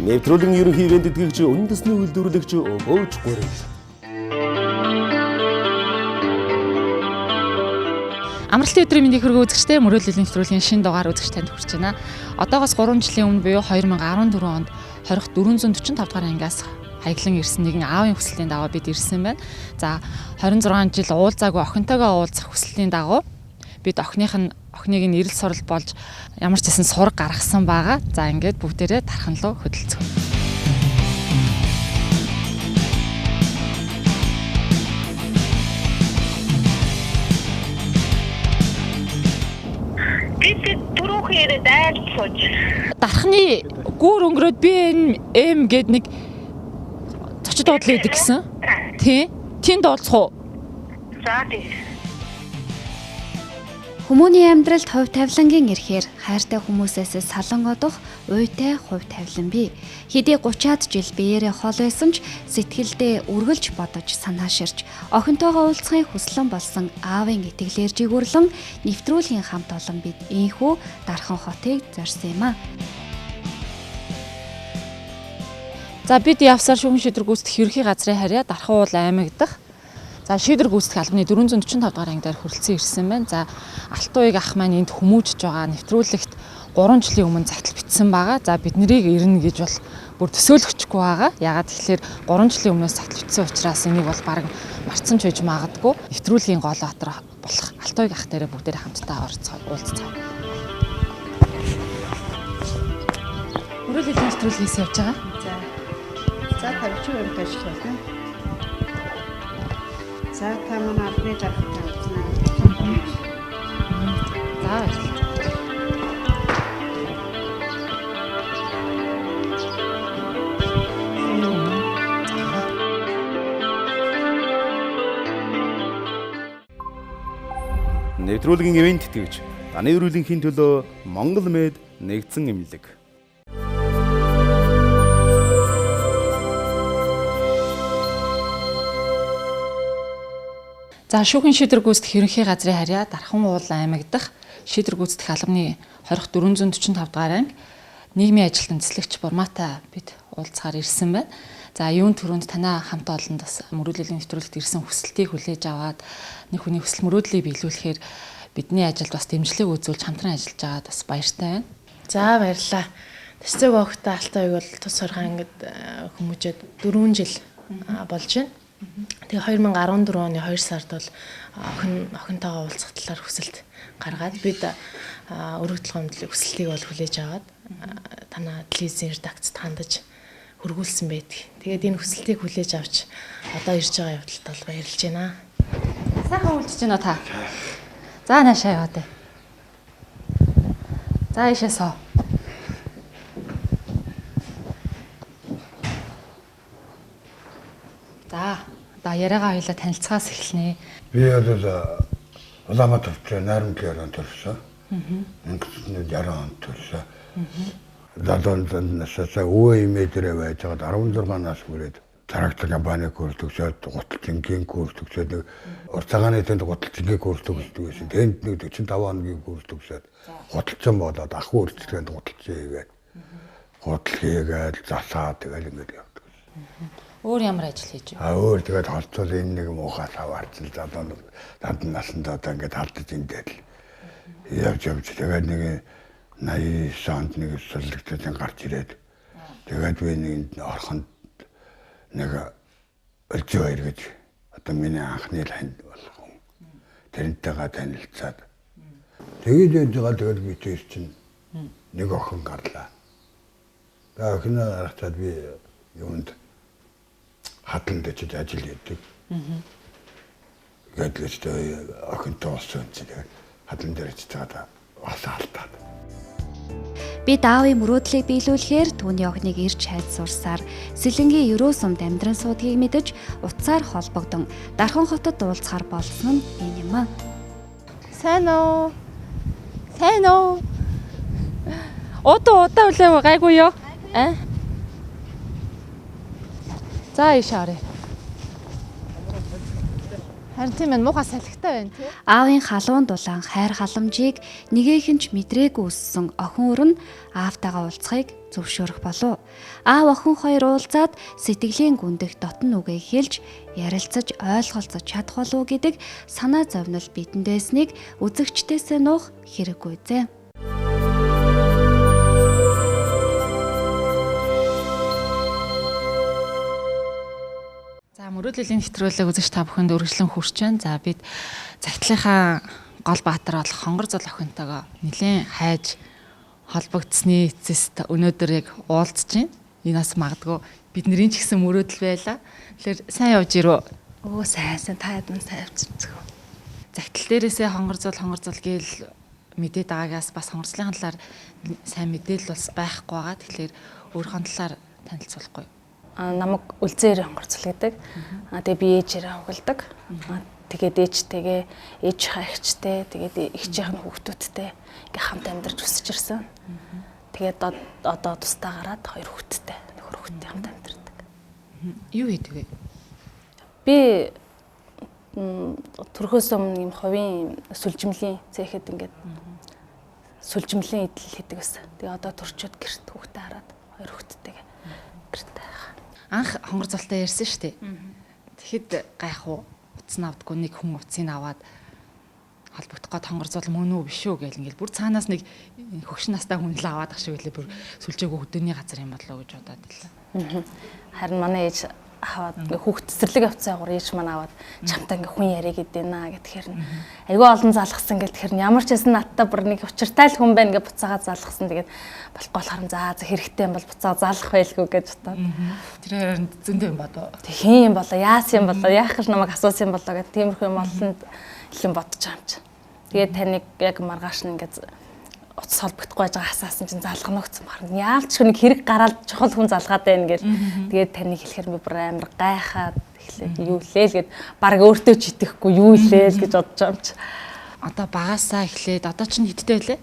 Нэвтрүүлгийн ерөнхий ивент тэтгэгч үндэсний үйлдвэрлэгч Өгөөж Гурил. Амралтын өдрийн мэндийг хүргэе үзэгчдээ, мөрөөдлийн нэвтрүүлгийн шинэ дугаар үзэгч танд хүрч байна. Одоогоос 3 жилийн өмнө буюу 2014 онд 20 445 дугаар ангиас хаяглан ирсэн нэгэн аавын хүслийн дагуу бид ирсэн байна. За 26 жил уулзаагүй охинтойгоо уулзах хүслийн дагуу бид охиных нь охиныг нь эрэл сурал болж ямар ч гэсэн сураг гаргасан байгаа. За ингээд бүгдээрээ тархан руу хөдөлцгөө. Би түрүүхэн яриад айл сууж. Дархны гүүр өнгөрөөд би энэ М гээд нэг зочид буудлын идэг гэсэн. Тий. Тэнд уулзах уу? За тий. Хүмүүний амьдралд хувь тавилангийн эрхээр хайртай хүмүүсээс салан одох уйтай хувь тавилан бий. Хэдий 30-аад жил биеэрээ хол байсан ч сэтгэлдээ үргэлж бодож санааширч охинтойгоо уулзахын хүслэн болсон аавын итгэлээр жигүүрлэн нэвтрүүлгийн хамт олон бид ийнхүү Дархан хотыг зорьсон юм а. За бид явсаар шүүхэн шийдвэр гүйцэтгэх ерөнхий газрын харьяа Дархан уул аймаг дахь за шийдвэр гүйцэтгэх албаны 445 дугаар анги дээр хүрэлцэн ирсэн байна. За Алтан уяг ах маань энд хүмүүжж байгаа нэвтрүүлэгт 3 жилийн өмнө загтал бичсэн байгаа. За бид нарыг ирнэ гэж бол бүр төсөөлөгчгүй байгаа. Ягаад тэгэхээр 3 жилийн өмнөөс загтал бичсэн учраас энийг бол баг марцсан ч байж магадгүй. Нэвтрүүлгийн гол отор болох Алтан уяг ах дээрээ бүгдээрээ хамтдаа орцгоо уулзцгаая. Мөрөөдлийн нэвтрүүлгээс явж байгаа. За 50% ажиллах байна. За та манай албаны даргатай уулзнаа. За баярлалаа. Нэвтрүүлгийн ивент тэтгэгч Даны өрөөлөнхийн төлөө Монгол Мед нэгдсэн эмнэлэг. За шүүхэн шийдвэр гүйцэтгэх ерөнхий газрын харьяа Дархан уул аймаг дахь шийдвэр гүйцэтгэх албаны 20 445 дугаар анги нийгмийн ажилтан цэцлэгч Бурматай бид уулзахаар ирсэн байна. За юун түрүүнд танаа хамт олонд бас мөрөөдлийн нэвтрүүлэгт ирсэн хүсэлтийг хүлээж аваад нэг хүний хүсэл мөрөөдлийг биелүүлэхээр бидний ажилд бас дэмжлэг үзүүлж хамтран ажиллаж байгаад бас баяртай байна. За баярлалаа. Тэсцэг огтой Алтан уяг бол тус сургаан ангид хүмүүжээд 4 жил болж байна. Тэгээ 2014 оны 2 сард бол охинтойгоо уулзах талаар хүсэлт гаргаад бид өргөдөл гомдлыг хүсэлтийг бол хүлээж аваад танаа телевизийн редакцид хандаж хөргүүлсэн байдаг. Тэгээд энэ хүсэлтийг хүлээж авч одоо ирж байгаа явдалд бол баярлж байна. Сайхан үлдэж байна уу та? За наашаа яваа дээ. За ийшээ суу. За одоо яриагаа хоёлаа танилцахаас эхэлнэ. Би бол Улаанбаатарт Найрамдлын орон төрсөн. 1960 онд төрсөн. 70 насаас өвөө эмээ дээрээ байж байгаад 16 нас хүрээд трактор компани курс төгсөөд, гуталчингийн курс төгсөөд, нэг урт цагааны тэнд гуталчингийн курс төгсдөг байсан. Тэнд нэг 45 хоногийн курс төгсөөд гуталчин болоод ах үйлчлэгээнд гуталчин хийгээд гутал хийгээд засаад тэгэл ингээд явдаг. Өөр ямар ажил хийж вэ? А өөр тэгээд холцвол энэ нэг муухай саваарчил залуу 70 наснд одоо ингээд алдаж эндэл явж явж тэгээд нэг 89 онд нэг суллагдсан гарч ирээд тэгээд би нэг орхонд нэг Өлзий баяр гэж одоо миний анхны ханд болох хүн тэрнтэйгээ танилцаад тэгээд явж байгаа тэгээд би тэр чинь нэг охин гарлаа. Тэгээд охиноо харахтаад би юунд хадланд очиж ажил хийдэг. Гээд л охинтой болсон юм чинь тэгээд хадлан дээр очиж байгаад бас алдаад. Бид аавын мөрөөдлийг биелүүлэхээр түүний охиныг ирж хайж сурсаар Сэлэнгийн ерөө сумд амьдран суудгийг мэдэж утсаар холбогдон Дархан хотод уулзахар болсон нь энэ юм а. Сайн уу? Сайн уу? Одоо удаа үлээв гайгүй юу? Аа? За ийшээ оръё. Харин тийм байна. Муухай салхитай байна тий. Аавын халуун дулаан хайр халамжийг нэгэхэн ч мэдрээгүй өссөн охин өрн аавтайгаа уулзахыг зөвшөөрөх болов. Аав охин хоёр уулзаад сэтгэлийн гүндэх дотн үгээ хэлж ярилцаж ойлголцож чадах болов гэдэг санаа зовнил бидэнд байсныг үзэгчдээсээ нуух хэрэггүй зэ. За мөрөөдлийн нэвтрүүлэг үзэгч та бүхэнд үргэлжлэн хүрч байна. За бид загтлынхаа гол баатар болох Хонгор зул охинтойгоо нэлээд хайж холбогдсны эцэст өнөөдөр яг уулзж байна. Энэ бас магадгүй бидний ч гэсэн мөрөөдөл байлаа. Тэгэхээр сайн явж ирөө. Өө сайн сайн та ядман сайн явчихсан. Загтал дээрээсээ хонгор зул гээл мэдээд байгаагаас бас хонгорцлын талаар сайн мэдээлэл бас байхгүй байгаа. Тэгэхээр өөрийнхөө талаар танилцуулахгүй. Намайг Үлзээр хонгорцол гэдэг. Тэгээ би ээжээрээ хугалдаг. Тэгээд ээжтэйгээ ээжийнхээ эгчтэй, тэгээд эгчийнх нь хүүхдүүдтэй ингээ хамт амьдарч өсөж ирсэн. Тэгээд одоо тусдаа гараад хоёр хүүхэдтэй, нөхөр хүүхэдтэй хамт амьдардаг. Юу хийдэг вэ? Би төрхөөс өмнө юм хувийн сүлжимлийн цехэд ингээд сүлжимлийн эдлэл хийдэг байсан. Тэгээ одоо төрчөөд гэрт хүүхдээ хараад хоёр хүүхэдтэйгээ гэрт байгаа. Анх хонгор зултай ярьсан шүү дээ. Тэгэхэд гайхуу утас нь авдаггүй нэг хүн утсыг аваад холбогдох гээд хонгор зул мөн үү биш үү гэл ингээл бүр цаанаас нэг хөгшин настай хүн л аваад ах шиг үлээ бүр сүлжээгүй хөдөөний газар юм болоо гэж бодоод байлаа. Харин манай ээж аваад ингээ хүүхд цэцэрлэг явцсан агуур ээж маань аваад чамтай ингээ хүн яриа гэдэнэ гэхээр нь айгүй олон залгасан гэл тэгэхээр ямар ч байсан надтай бүр нэг учиртай л хүн байна ингээ буцаагаа залгасан. Тэгээд болохгүй болохоор за хэрэгтэй юм бол буцаа залгах байлгүй гэж бодоод. Тэр харин зөндөө юм бодоо. Тэг хин юм болоо яасан юм болоо яах гэж намайг асуусан юм болоо гэх тиймэрхүү юм олон юм бодож байгаа юм чи. Тэгээд таныг яг маргааш нь ингээ утас холбогдохгүй байж байгаа асаасан чинь залгана гэсэн байна. Яалч нэг хэрэг гараад чухал хүн залгаад байна гэл. Тэгээд таныг хэлэхээр би бүр амар гайхаад эхлээд юу лээ л гэд баг өөртөө ч итгэхгүй юу лээ л гэж бодож байгаа юм чи. Одоо багасаа эхлээд одоо чинь хэдтэй байлээ?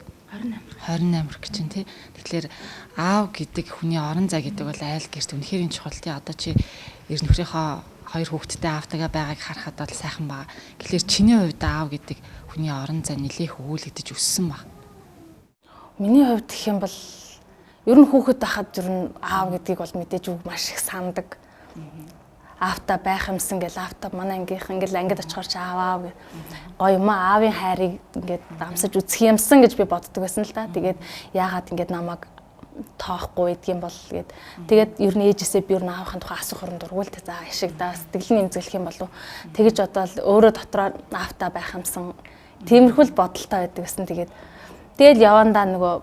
28. 28 гэж чинь тий. Тэгэхээр аав гэдэг хүний орон зай гэдэг бол айл гэрт үнэхээр энэ чухал тий. Одоо чи ер нөхрийнхөө хоёр хүүхэдтэй аавтайгаа байгааг харахад бол сайхан байгаа. Тэгэхээр чиний хувьд аав гэдэг хүний орон зай нэлээх өгүүлэгдэж өссөн баг. Миний хувьд гэх юм бол ер нь хүүхэд байхад ер нь аав гэдгийг бол мэдээж үг маш их сандаг. Аавтай байх юмсан гэл аавтай манай ангийнхан ингээл ангид очихоор чи аав аав гэ. Гоё юм аа аавын хайрыг ингээд амсаж үзэх юмсан гэж би боддог байсан л да. Тэгээд яагаад ингээд намайг тоохгүй гэдгийм бол гээд тэгээд ер нь ээжээсээ би ер нь аавынхаа тухай асуух юм дургуул тэ за ишиг да сэтгэл нь эмзэглэх юм болов. Тэгэж бодоол өөрөө дотроо аавтай байх юмсан тиймэрхүү л бодолтой байдаг гэсэн. Тэгээд тэгэл явандаа нөгөө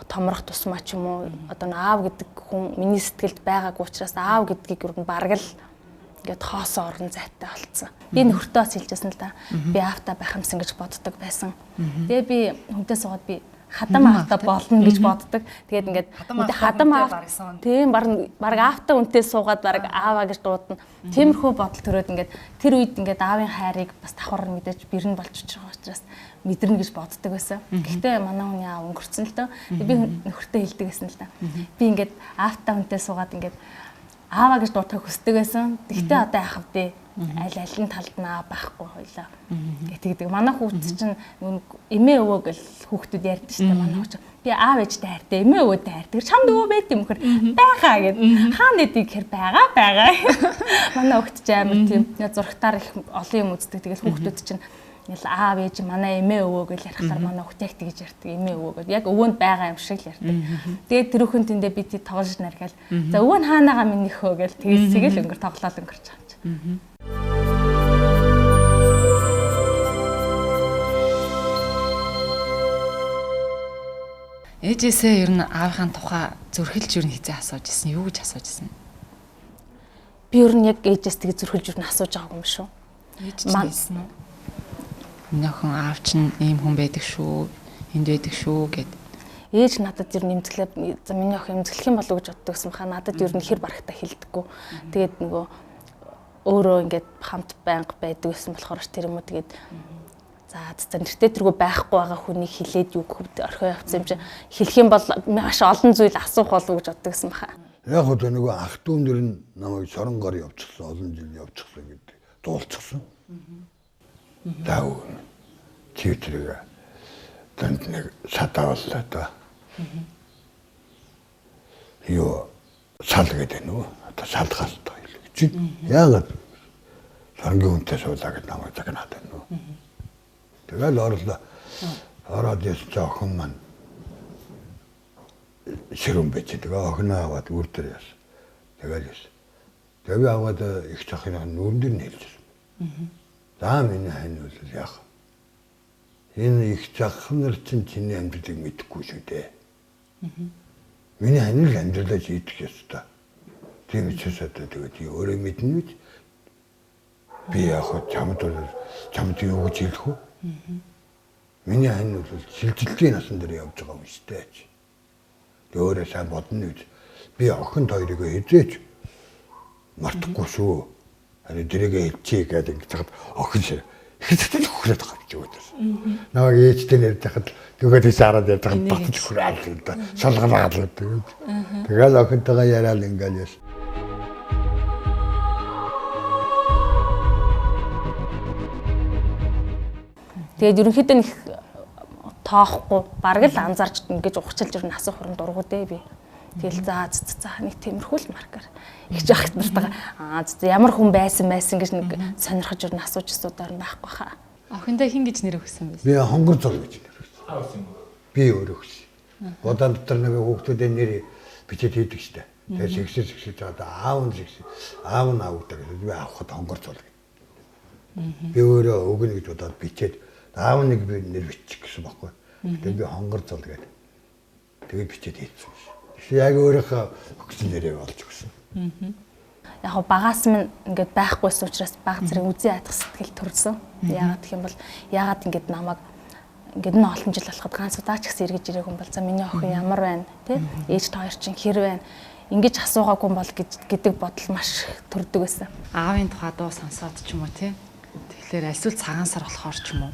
томрох тусмаа ч юм уу одоо аав гэдэг хүн миний сэтгэлд байгаагүй учраас аав гэдгийг ер нь бараг л ингээд хоосон орон зайтай болцсон. Би нөхөртөө бас хэлжсэн л да. Би аавтай байх юмсан гэж боддог байсан. Тэгээ би хүнтэй суугаад би хадам аавтай болно гэж боддог. Тэгээд ингээд хадам аав тийм бараг аавтай үнтэй суугаад бараг ааваа гэж дуудана. Тиймэрхүү бодол төрөөд ингээд тэр үед ингээд аавын хайрыг бас давхар мэдээж бэрэн болж байгаа учраас мэдэрнэ гэж боддог байсан. Гэхдээ манай хүний аав өнгөрцөн л дөө. Би нөхөртөө хэлдэг байсан л да. Би ингээд аавтай хүнтэй суугаад ингээд ааваа гэж дуудахыг хүсдэг байсан. Гэхдээ одоо яах вэ? Аль алин талд нь аа байхгүй хоёлаа. Гэтэгдэг. Манай хүүхд чинь эмээ өвөө гэл хүүхдүүд ярьдэн шүү дээ. Манай хүүхд би аав ээжтэй хайртай, эмээ өвөөтэй хайртай. Чамд өвөө байт юм хэр байгаа гэд. Хаана нэдийг хэр байгаа байгаа. Манай хүүхд чинь амар тийм зурагтаар их олон юм үздэг. Тэгэл хүүхдүүд чинь ингээл аав ээж манай эмээ өвөө гэж ярихлаар манай хүүхд яг тэгж ярьдаг. Эмээ өвөө гэд. Яг өвөөнд байгаа юм шиг л ярьдаг. Тэгээд тэрүүхэн тэндээ би тий тоглож наргаал. За өвөө нь хаанаага минийх хөө гэл тэгээс л өнгөр тоглоал өнгөрч байгаа юм чи. Ээжээсээ ер нь аавынхаа тухай зөрхилж ер нь хизээ асууж ирсэн. Юу гэж асууж ирсэн? Би ер нь яг ээжээс тэг зөрхилж ер нь асууж байгаагүй юм шүү. Ээж чинь хэлсэн үү? Миний охин аав чинь ийм хүн байдаг шүү. Энд байдаг шүү гэд. Ээж надад ер нь эмзэглээ миний охин эмзэглэх юм болов уу гэж боддог гэсэн баха. Надад ер нь хэр барагтаа хэлдэггүй. Тэгээд нөгөө өөрөө ингээд хамт байнга байдаг гэсэн болохоор тэр юм уу тэгээд за нэртэй тэргүй байхгүй байгаа хүнийг хилээд юу гэх орхио явцсан юм чи хэлэх юм бол маш олон зүйл асуух болов гэж боддог гэсэн баха. Яг одоо нөгөө ах дүү нэр нь намайг шоронгоор явчихсан, олон жил явчихсан гэдэг дуулчихсан. За өгнө. Чи тэрийг танд нэг садаавлаа да. Юу сал гэдэг нүү. Одоо салгаас таа гэж. Яагаад сарнгийн хүнтэй суулаа гэж намайг загнаад байна нүү. Тэгэл орлоо. Ороод яс чи охин маань ширүүн байж. Тэгээ охиноо аваад үр дээр яс. Тэгэл яс. Тэгээ би аваад их цахын нүүрэн дээр нь хэлжсэн. За миний хань бол яах. Энэ их зах нар чинь чиний амьдралыг мэдэхгүй шүү дээ. Миний хань л амьдралаа шийдэх ёстой. Тийм учраас одоо тэгээд өөрөө мэднэ гэж би яг чамд бол чамд юу гэж хэлэх вэ? Миний хань бол шилжилтийн насан дээр явж байгаа юм шүү дээ. Тэг өөрөө сайн бодно гэж би охин хоёрыг хизээч мартахгүй шүү. Харин тэрийгэ хэлчихье гэдэг ингэж хахад охин шиг хэцтэй хөхрөөд байгаа гэж өгөөд. Намайг ээжтэй нэрж хахад нөгөө тийш хараад явж байхад батж хөхрөөд л да. Шалгалаад л тэгээд. Тэгэл охинтойгоо яриад ингээл яс. Тэгээд ерөнхийдөө нэг тоохгүй бараг л анзаарч ингэж ухчилж ер нь асуух хүрэн дургу дээ би. Тэгэл за за нэг тиймэрхүү л маркер. Их жаах нартайгаа аа за ямар хүн байсан гэж нэг сонирхож ер нь асууж асуудаар нь байхгүй хаа. Охиндоо хин гэж нэр өгсөн бэ? Би хонгор зол гэж нэр өгсөн. Би өөрөө өгсөн. Удаан дотор нэг хүүхдүүдийн нэр бичээд хийдэг штэ. Тэгээд сэгсэр одоо аав нь сэгсэр аав нь аавдаг гэж би авахд хонгор зол гэж. Би өөрөө өгнө гэж бодоод бичээд аав нэг би нэр бичих гэсэн байхгүй. Тэгээд би хонгор зол гэдэг. Тэгээд бичээд хийсэн юм шиг. Яг өөрийнхөө өгсөн нэрээ болж өгсөн. Яг хоо багаас минь ингээд байхгүйсэн учраас баг зэрэг үзий ядах сэтгэл төрсөн. Яагаад гэх юм бол яагаад ингээд намайг ингээд энэ олон жил болоход ганц удаа ч гэсэн эргэж ирээгүй юм бол за миний охин ямар байна тий ээж та хоёр чинь хэр байна ингэж асуугаагүй юм бол гэдэг бодол маш төрдөг байсан. Аавын тухай дуу сонсоод ч юм уу тий. Тэгэхээр альсвал цагаан сар болохоор ч юм уу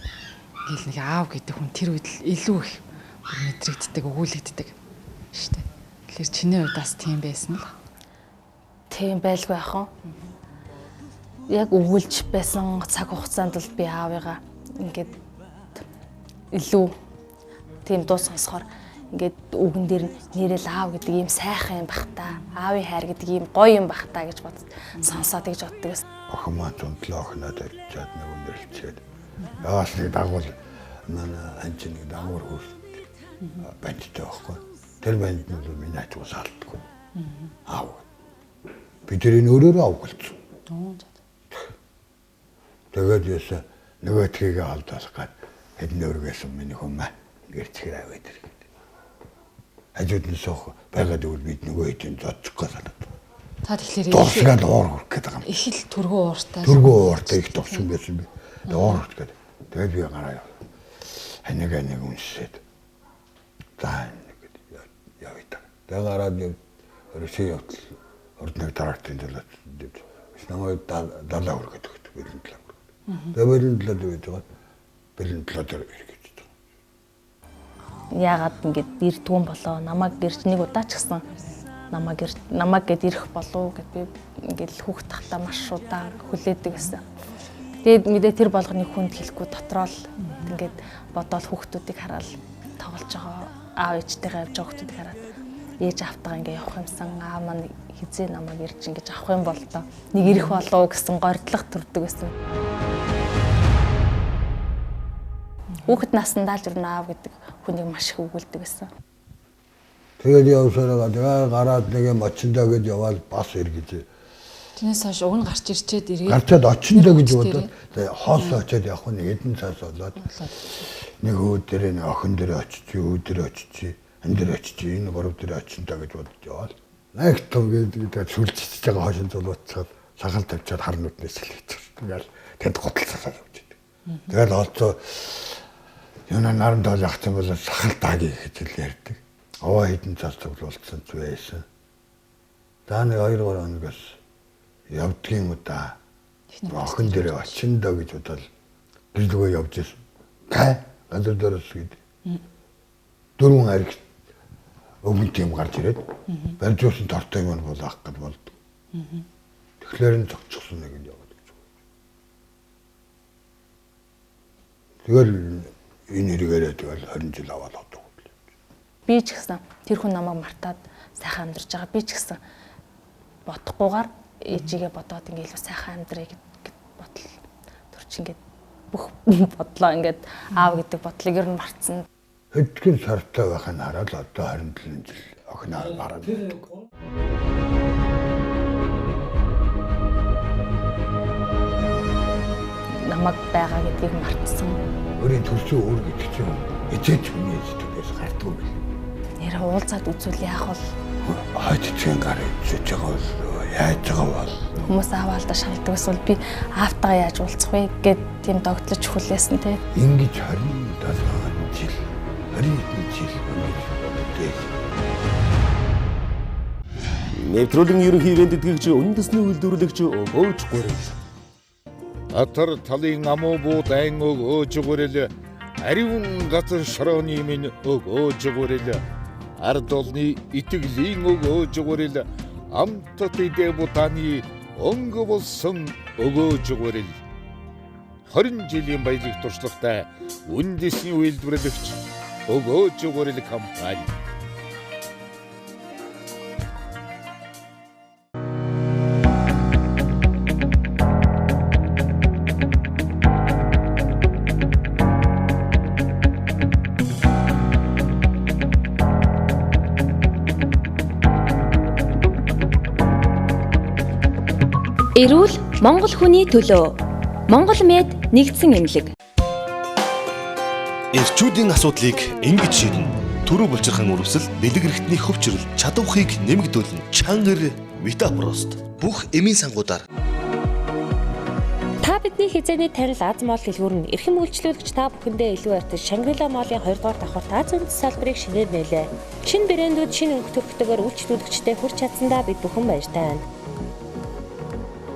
ингээл нэг аав гэдэг хүн тэр үед л илүү их мэдрэгддэг, өгүүлэгддэг шүү дээ. Тэгэхээр чиний хувьд бас тийм байсан л. Тийм байлгүй яах вэ? Яг өгүүлж байсан цаг хугацаанд бол би аавыгаа ингээд илүү тийм дуу сонсохоор ингээд үгэн дээр нэрэл аав гэдэг ийм сайхан юм бах та. Аавын хайр гэдэг ийм гоё юм бах та гэж бод сонсоод гэж боддог байсан. Охин маань 107 охиноо тавьчаад нэг өндөрлчээд. Яваас нэг дагуул манай анч нэг дагуур хөрт бандтай байхгүй. Тэр банд нь бол миний ачуу саалтгүй. Аав. Би тэрийг өөрөөрөө авгалцсан. Тэгээд ясаа нөгөөдхийгээ олдоос гад хэдэн өргөөсөн миний хүмүүс гэрчгээр аваад ирэх. Хажууд нь суух байгаад өгвөл бид нөгөө хэдийн зодчих гоо санаад. Та тэгэхээр дурсгаад уур хүрэх гээд байгаа юм. Их л түргүү ууртай. Түргүү ууртай их дурсан байсан би. Тэгээд уур хүрэх гээд. Тэгээд би гараа яв. Ханига нэг үнсээд. За нэг явъя та. Тэгээд гараад өрөөсөө явтал урд нэг тракторын төлөө намайг далаа хүргээд өгдөг бэлэн талаа. Тэгээд бэлэн талаа гэж байгаа. Бэлэн талаа дээр эргэж байгаа. Яагаад ингэж ирдгүүн болоо намайг гэрч нэг удаа ч гэсэн намайг гэд ирэх болов гэд би ингээд хүүхд тахлаа маш удаан хүлээдэг байсан. Тэгээд мэдээ тэр болгоны хүнд хэлэхгүй дотроо л ингээд бодоол хүүхдүүдийг хараад тоглож байгаа аав ээжтэйгээ явж байгаа хүүхдүүдийг хараад ээж автаа ингээд явах юмсан аав маань хизээ намайг ирж ингэж авах юм бол доо нэг ирэх болов гэсэн гордлого төрдөг байсан. Хүүхэд насндаа л ер нь аав гэдэг хүнийг маш их өгүүлдэг байсан. Тэгээд явсараа тэгээ гараад нэг юм очиндоо гэж яваал бас эргэж. Тэрнээс хойш уг нь гарч ирчээд эргээд. Гарчаад очиндоо гэж бодоод тэгээ хоолоо очиад явах нь хэдэн цаас болоод нэг өө дээр нэг охин дээр очиж, өө дээр очиж, энэ дээр очиж, энэ гурав дээр очиндоо гэж бодож яваал. Нэг том гэдэг сүлжчихэж байгаа хошин зулууцаад сахал тавьчаад хар нүднээс хэлчихсэн. Тэгэл тэнд гуталцаад явж байдаг. Тэгэл олцоо юуна наран тоол явах юм бол сахал дааги гэж л ярьдаг. Овоо хэдэн цаас цуглуулсан ч байсан. За нэг 2 3 хоногоос явдгийн юм да. Охин дээр очиндоо гэж бодоод бэлгөө явж ирсэн. Га газар дөрөс гээд. Дөрвөн ариг өвгөн тийм гарч ирээд барьжуулсан тортой юм бол авах гэж болдог. Тэгэхээр нь зогцсон нэг юм яваад гэж. Тэгэл энэ хэрэгээрээ тэгэл 20 жил аваад одоо. Би ч гэсэн тэр хүн намайг мартаад сайхан амьдарч байгаа. Би ч гэсэн бодохгүйгээр ээжигээ бодоод ингээ илүү сайхан амьдрая гэд бодол төрч ингээд бүх бодлоо ингээд аав гэдэг бодлыг ер нь мартсан. Хэдхэн сартай байхыг хараад одоо 27 жил охин хараад. Намайг байгаа гэдгийг мартсан. Өөрийн төрсөн өөр гэдэг чинь эзэж хүний зүгээс гардгүй бил. Нэр уулзаад үзвэл яах вэ? Хойд цэцгийн гар эзэж байгаа бол яаж байгаа бол хүмүүс аавалдаа шаналдаг эсвэл би аавтайгаа яаж уулзах вэ гэд тийм догтлож хүлээсэн те. Ингэж 27 жил 20 жил ингэж боддог. Нэвтрүүлгийн ерөнхий ивент тэтгэгч үндэсний үйлдвэрлэгч Өгөөж Гурил. Атар талын амуу буу дайн өгөөж гурил. Аривн газар шорооны минь өгөөж гурил. Ард олны итгэлийн өгөөж гурил. Амтат идэ бутаны өнгө болсон өгөөж гурил. 20 жилийн баялаг туршлагатай үндэсний үйлдвэрлэгч Өгөөж гурил компани. Эрүүл Монгол хүний төлөө. Монгол Мед нэгдсэн эмнэлэг. Эрчүүдийн асуудлыг ингэж шийднэ. Төрөө булчирхан үрвсэл, бэлэг эрхтний хөвчрөл, чадвахыг нэмэгдүүлнэ. Чангар Метапрост бүх эмийн сангуудаар. Та бидний хизээний танил Аз Мол дэлгүүр нь эрхэм үйлчлүүлэгч та бүхэндээ илүү ойртож Шангрила Молын 2 дугаар давхарт Аз үндэс салбарыг шинээр нээлээ. Шинэ брэндүүд, шинэ өнгө төрхтэйгээр үйлчлүүлэгчтэй хүрч чадсандаа бид бүхэн баяртай байна.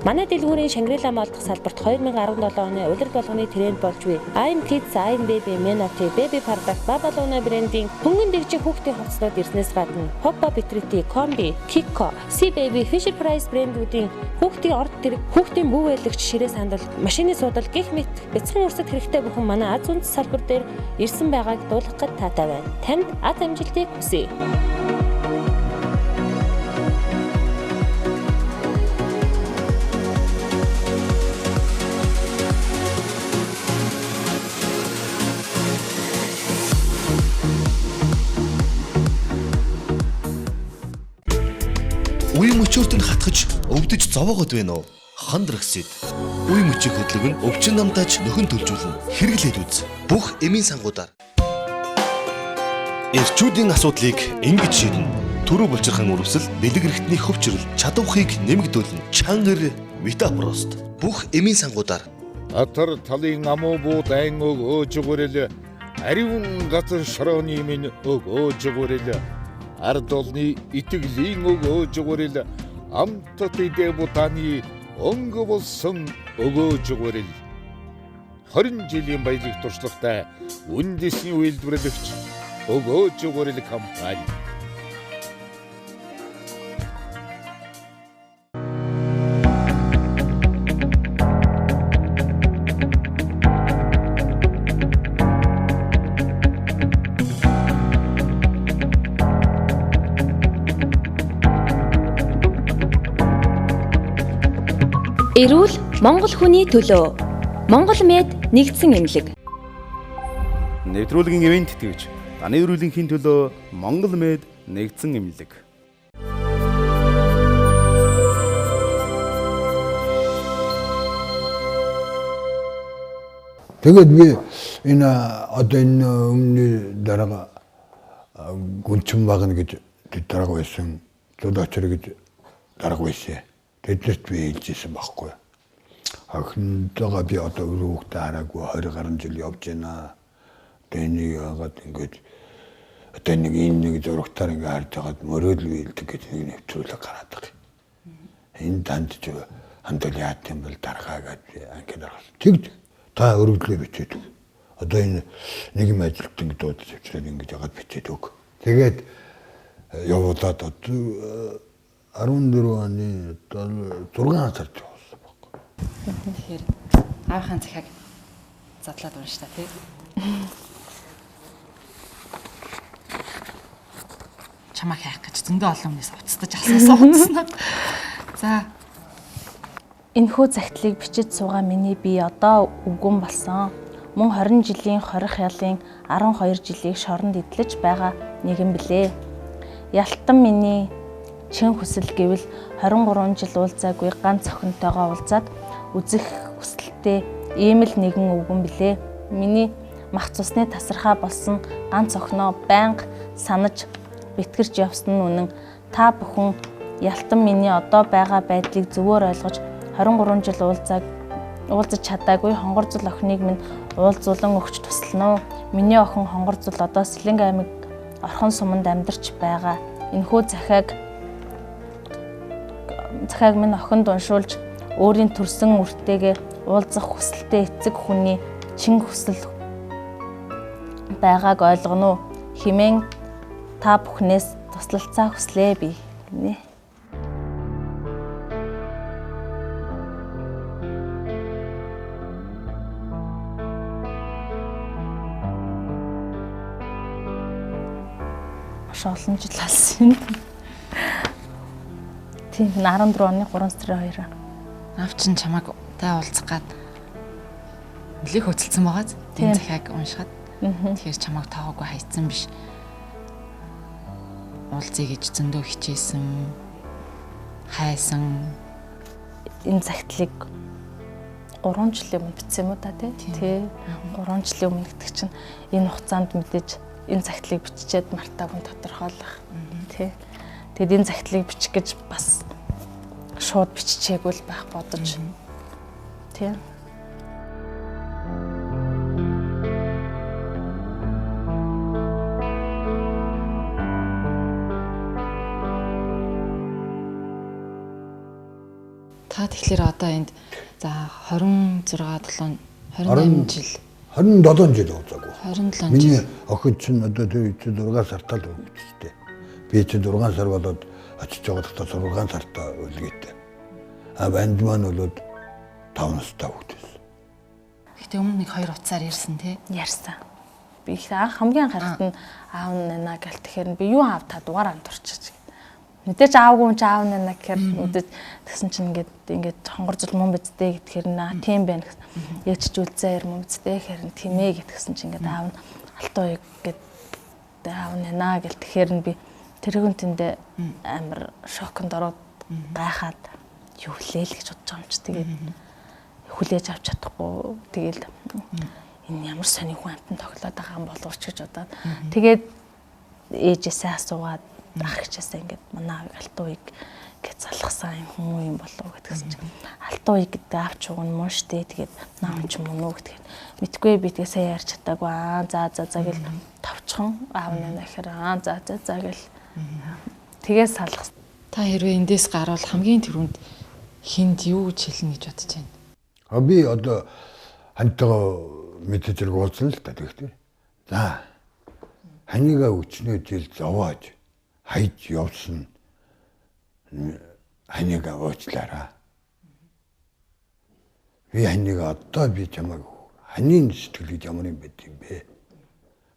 Манай дэлгүүрийн Шангрила Мол дахь салбарт 2017 оны улирал болгоны тренд болж буй I'm Kids, I'm Baby, Menotti, Baby Product, Babaluna брендийн хөнгөн дэгжих хүүхдийн хувцснууд ирснээс гадна Hoppa Bitriti, Combi, Kiko, Sea Baby, Fisher Price брэндүүдийн хүүхдийн орд тэрэг, хүүхдийн бүү байлгч ширээ сандал, машины суудал гэх мэт бяцхан үрсэд хэрэгтэй бүхэн манай аз үндэс салбар дээр ирсэн байгааг дуулах гээд таатай байна. Танд аз амжилтыг хүсье. Үе мөчөөрт нь хатгаж өвдөж зовоогод байна уу? Хондроксид. Үе мөчийг хөдлөг нь өвчин намтаач нөхөн төлжүүлнэ. Хэрэглээд үз. Бүх эмийн сангуудаар. Эрчүүдийн асуудлыг ингэж шийднэ. Төрөө булчирхан үрвсэл, бэлэг эрхтний хөвчрөл, чадвахыг нэмэгдүүлнэ. Чангар Метапрост. Бүх эмийн сангуудаар. Атар талын амуу буу дайн өгөөж гурил. Аривн газар шорооны минь өгөөж гурил. Ард олны итгэлийн өгөөж гурил. Амтат идэ бутаны өнгө болсон өгөөж гурил. 20 жилийн баялаг туршлагатай үндэсний үйлдвэрлэгч Өгөөж гурил компани. Эрүүл Монгол хүний төлөө. Монгол Мед нэгдсэн эмнэлэг. Нэвтрүүлгийн ивент тэтгэгч Даны өрүүлэнхийн төлөө Монгол Мед нэгдсэн эмнэлэг. Тэгээд би энэ одоо энэ өмнө дарга гүнчин багна гэж дарга байсан, зодоочор гэж дарга байсан. Тэднэрт би хэлжсэн байхгүй. Охинтойгоо би одоо өрөөхтэй хараагүй 20 гаруй жил явж байна. Одоо энийг яагаад ингэж одоо нэг энэ нэг зурагтаар ингээ харж байгаад мөрөөдөл биелдэг гэж нэг нэвтрүүлэг гараад байгаа. Энэ танд ч хандвал яат юм бол даргаа гэж анги даргал. Тэгд та өргөдлөө бичээд өг. Одоо энэ нэг юм ажилтан дуудаж авчираад ингэж яагаад бичээд өг. Тэгээд явуулаад одоо 14 оны 6 сард явуулсан байхгүй. Тэгэхээр аавынхаа захиаг Задлаад унш та тий. Чамаа хайх гэж зөндөө олон хүнээс уцтаж асуусан утаснаа. За. Энэхүү захидлыг бичиж суугаа миний бие одоо өвгөн болсон. Мөн 20 жилийн хорих ялын 12 жилийг шоронд эдлэж байгаа нэгэн билээ. Ялтан миний чин хүсэл гэвэл 23 жил уулзаагүй ганц охинтойгоо уулзаад үзэх хүсэлтэй ийм л нэгэн өвгөн билээ. Миний мах цусны тасархаа болсон ганц охиноо байнга санаж бэтгэрч явсан нь үнэн. Та бүхэн ялтан миний одоо байгаа байдлыг зөвөр ойлгож 23 жил уулзаж чадаагүй хонгор зул охиныг минь уулзуулан өгч туслана уу? Миний охин хонгор зул одоо Сэлэнг аймаг Орхон суманд амьдарч байгаа. Энэхүү захиаг минь охинд уншуулж өөрийн төрсөн үртэйгээ уулзах хүсэлтэй эцэг хүний чин хүсэл байгааг ойлгоно уу? Хэмээн та бүхнээс туслалцаа хүслээ би гинэ. Маш олон жил болсон юм. Тийм 14 оны 3 сарын 2. Аав чинь чамайг та уулзах гад нэлээх хөцөлдсөн байгааз. Энэ захиаг уншихад. Тэгэхээр чамайг тоогоогүй хайцсан биш. Уулзъя гэж зөндөө хичээсэн. Хайсан. Энэ захидлыг 3 жилийн өмнө бичсэн юм уу та тий? Тий. 3 жилийн өмнө гэдэг чинь энэ хугацаанд мэдээж энэ захидлыг биччихэд мартаагүй тодорхойлох. Тий. Тэгэд энэ захидлыг бичих гэж бас шууд биччихээгүй л байх бодож. Тий. Та тэгэхээр одоо энд за 26 7 28 жил 27 жил уулзаагүй. 27 жил. Миний охин чинь одоо тэр 6 сартаа л хөвгөжтэй. Би чинь 6 сар болоод очиж байгаа тахта 6 сартаа үлгээтэй. А банд маань болоод 5 настай хөвгөжсэн. Гэхдээ өмнө нэг 2 утсаар ярьсан тий? Ярьсан. Би их анх хамгийн анхааралт нь аав нана гэл тэгэхээр би юу аав та дугаар андуурчих. Мэдээж аавгүй юм чи аав нана гэхээр мэдээж тэгсэн чинь ингээд хонгор зул мөн бидтэй гэхээр наа тийм байна гэсэн. Яаж ч үлзээ яар мөн бидтэй гэхээр тийм ээ гэтгсэн чинь ингээд аав нь алтан уяг гэд аав нана гэл тэгэхээр нь би тэрэгүн тэндээ амар шоконд ороод гайхаад юу лээ л гэж бодож байгаа юм чи тэгээд хүлээж авч чадахгүй тэгэл энэ ямар сони хүн амтан тоглоод байгаа юм болов ч гэж бодоод тэгээд ээжээсээ асуугаад ах хичээсээ ингээд манай аавыг алтан уяг гэж залгасан юм хүн юм болов гэдгсэн чинь алтан уяг гэдэг аав чуг нь мөн штэ тэгээд наа хүн ч мөн үү гэдгээр мэдгүй би тэгээ сайн ярьж чадаагүй аа за за за гэл товчхон аав нана гэхээр аа за за за гэл тэгээ салгасан. Та хэрвээ эндээс гарвал хамгийн түрүүнд хүнд юу гэж хэлнэ гэж бодож байна? А би одоо хантайгаа мэдээж хэрэг уулзна л та тэгтээ. За ханигаа өчнөө жил зовоож хайж явсан ханигаа уучлаарай. Би ханигаа одоо би чамайг ханийн сэтгэл гэж ямар юм байд юм бэ?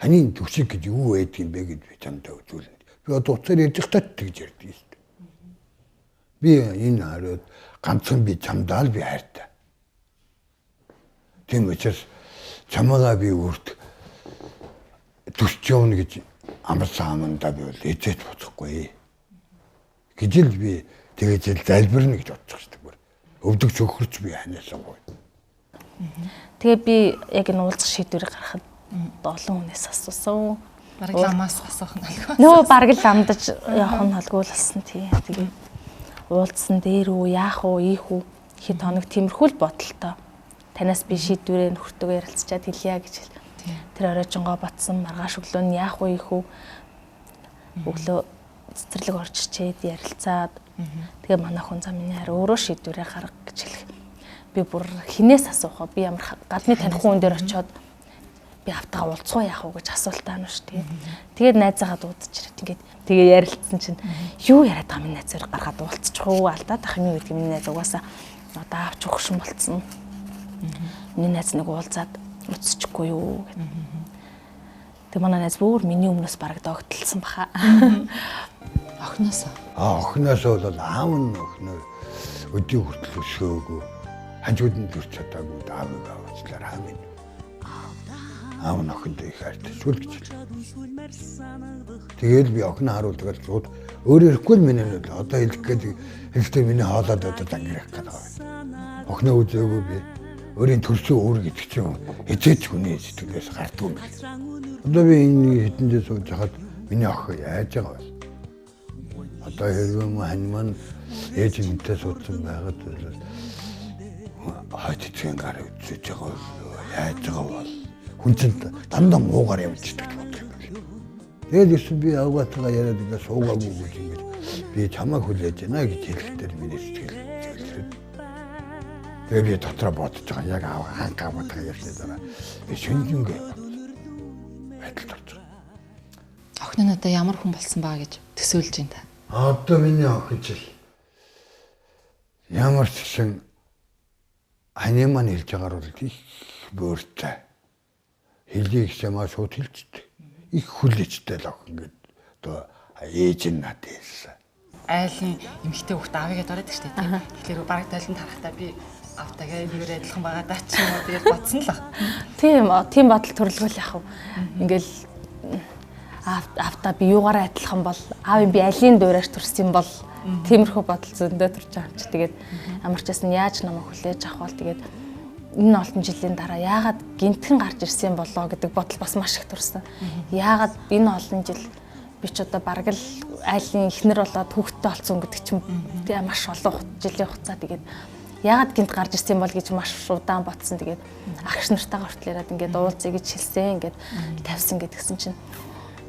Ханийн төсөг гэж юу байд юм бэ гэж би чамдаа үзүүлнэ. Би одоо уцаар ярьж байхдаа тэгж ярьдаг юм шүү дээ. Би энэ хариуд ганцхан би чамдаа л би хайртай. Тийм учраас чамайгаа би өөрт төсч явна гэж амарсан амандаа би бол эзэж бодохгүй гэж л би тэгэж л залбирна гэж бодчих шүү дээ. Өвдөг цөхөрч би ханиасаа гоё. Тэгээ би яг энэ уулзах шийдвэрийг гаргахад олон хүнээс асуусан. Бараг ламаас асуух нь алгүй. Нөө бараг л амдаж явах нь алгүй л болсон тий. Тэгээ уулзсан дээр үү, яах уу, ийх үү хэд хоног тиймэрхүү л бодолтой. Танаас би шийдвэрээ нөхөртөөгөө ярилцчаад хэлье гэж хэл. Тэр оройжонгоо батсан маргааш өглөө нь яах вэ ийх үү өглөө цэцэрлэг орж ирчээд ярилцаад тэгээ манай хүн за миний хараа өөрөө шийдвэрээ гарга гэж хэлэх. Би бүр хинээс асуух вэ? Би ямар гадны таних хүн дээр очиод би автагаа уулзах уу яах вэ гэж асуултаа нь шүү дээ. Тэгээд найзаагаа дуудаж ирээд ингээд тэгээ ярилцсан чинь юу яриад байгаа миний найз гаргаад уулзчих уу алдаад ах юм юу гэдэг миний найз угаасаа одоо авч өгшин болцсон. Миний найз нэг уулзаад Уцчихгүй юу гэд. Тэг манай найз бүр миний өмнөөс бараг догтлсон баха. Охиноос. Охиноос бол аав нь охиноо өдий хүртэл өсгөөгүй. Хажууд нь төрч чадаагүй аавыг аваачлаар аав минь. Аав нь охиндоо их хайртай шүү л гэж хэлээ. Тэгэл би охиноо харуулдаг л шууд өөр ирэхгүй л миний нөл одоо хэлэх гээд хэлэхдээ миний хоолойд одоо зангирах гэдэг байна. Охиноо үзээгүй би өөрийн төрсөн өөр гэдэг чинь хизээч хүний сэтгэлээс гардгүй юм байна. Одоо би энэ хэдэн жил сууж хахад миний охин яаж байгаа вэ? Одоо хэрвээ хань маань ээж минтэй суудсан байгаад хойд эцгийн гар үзэж байгаа бол яаж байгаа бол хүн чинь дандаа муугаар явж идэг бодлоо юм байна. Тэгээд ирсэн би авгаатайгаа яриад ингээ суугаагүй гэж ингэж би чамайг хүлээж байна гэж хэлэхдээ миний сэтгэл зэлрээд. Тэгээд би дотроо бодож байгаа яг анх авгаатайгаа ярьсны дараа би шинжингээ байдалд орж байгаа. Охин нь одоо ямар хүн болсон баа гэж төсөөлж байна та? Одоо миний охин чил ямар ч гэсэн хань маань хэлж байгаагаар бол их бөөртэй. Хэлийг чамаа шууд хэлждэг. Их хүлээжтэй л охин гээд одоо ээж нь надад хэлсэн. Айлын эмэгтэй хүүхд аавыгаа дураад штэ тийм. Тэгэхээр бараг талент харахтаа би автагаа энэгээр адилхан байгаа даа ч юм уу тэгэл бодсон л баг. Тийм бодол төрлөгөл яах вэ? Ингээл аавтаа би юугаараа адилхан бол аав би алийн дуурайш төрсөн бол тиймэрхүү бодол зөндөө төрж байгаа юм чи. Тэгээд ямар ч байсан яаж намайг хүлээж авах бол тэгээд энэ олон жилийн дараа яагаад гинтхэн гарч ирсэн болоо гэдэг бодол бас маш их төрсөн. Яагаад энэ олон жил би ч одоо бараг л айлын эхнэр болоод хүүхэдтэй болсон гэдэг чинь тийм маш олон жилийн хугацаа. Тэгээд яагаад гинт гарч ирсэн бол гэж маш удаан бодсон. Тэгээд агш нартайгаа хүртэл яриад ингээд уулзъя гэж хэлсэн, ингээд тавьсан гэдгсэн чинь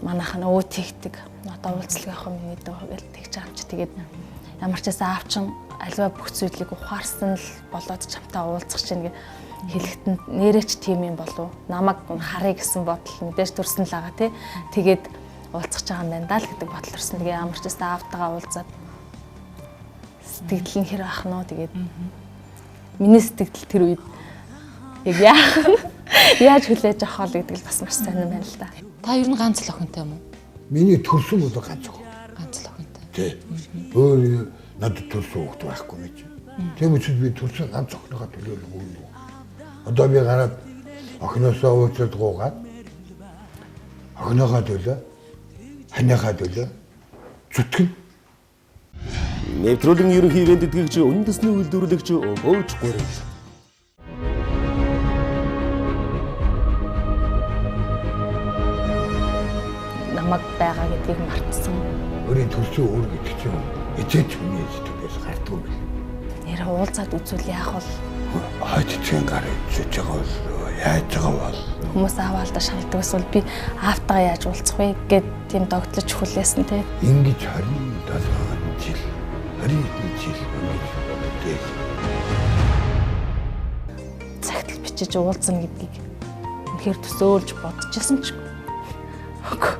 манайх нь өө тэгдэг. Одоо уулзлага явах юм миний дөө гэж тэгж байгаа юм чи. Тэгээд ямар ч байсан аав чин альва бүх зүйлийг ухаарсан л болоод чамтай уулзах чинь гэ хэлэхэд нь нэрээч тийм юм болов намайг харъя гэсэн бодол мэдээж төрсөн л байгаа тий. Тэгээд уулзах байгаа юм байна даа л гэдэг бодол төрсөн. Тэгээ ямар ч байсан аавтайгаа уулзаад сэтгэл нь хэр ах нь уу тэгээд миний сэтгэл тэр үед яг яах яаж хүлээж авах вэ гэдэг л бас маш сонирн байна л да. Та ер нь ганц л охинтой юм уу? Миний төрсөн бол ганц охин. Ганц л охинтой. Тий. Өөр надад төрсөн хүүхэд байхгүй гэж. Тийм учраас би төрсөн ганц охиныхоо төлөөлөг үү. Одоо би гараад охиноосоо уучлалт гуугаад охиныхоо төлөө, ханыхаа төлөө зүтгэн. Нэвтрүүлгийн ерөнхий ивент тэтгэгч үндэсний үйлдвэрлэгч Өгөөж Гурил. Намайг байгаа гэдгийг мартсан. Өөрийн төрсөн өөр гэдэг чинь эцээч хүний сэтгэлээс гардгүй юм байна. Нэр уулзаад үзвэл яах вэ? Хойд эцгийн гар үзэж байгаа бол яаж байгаа бол хүмүүс аавалдаа шаналдаг эсвэл би аавтайгаа яаж уулзах вэ гэд тийм догтлож хүлээсэн тий. Ингэж 27 жил 21 жил ингэж мэдээ. Цагтл бичиж уулзна гэдгийг үнэхээр төсөөлж бодчихсон ч үгүй.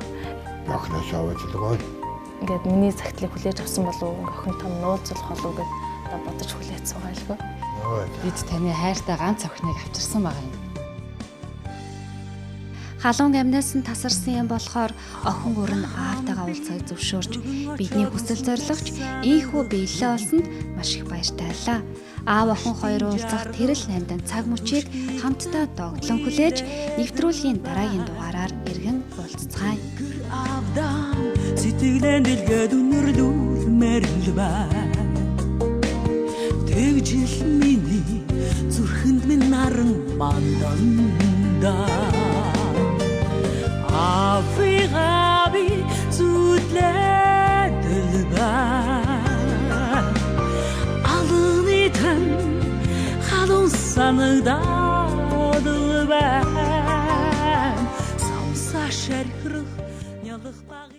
Охиноос уучлалгаа. Ингээд миний цагтлыг хүлээж авсан болов уу? Охин том нуулзлах болов уу гэд одоо бодож хүлээж суугаа илгүй. Бид таны хайртай ганц охиныг авчирсан байгаа юм. Халуун амнаас нь тасарсан юм болохоор охин бүр нь аавтайгаа уулзахыг зөвшөөрч бидний хүсэл зорилгоч ийхүү биелэлээ олсонд маш их баяртай байлаа. Аав охин хоёр уулзах тэр л нандин цаг мөчийг хамтдаа догтлон хүлээж нэвтрүүлгийн дараагийн дугаараар иргэн уулзцгаая. Сэтгэлээ дэлгээд үнэрлүүлмээр л байна. Тэгжил миний зүрхэнд минь наран манданда. Афигаби зүтлэдэл байна. Алны тэн халуун санагдаад байна. Самса шархрах нялх багын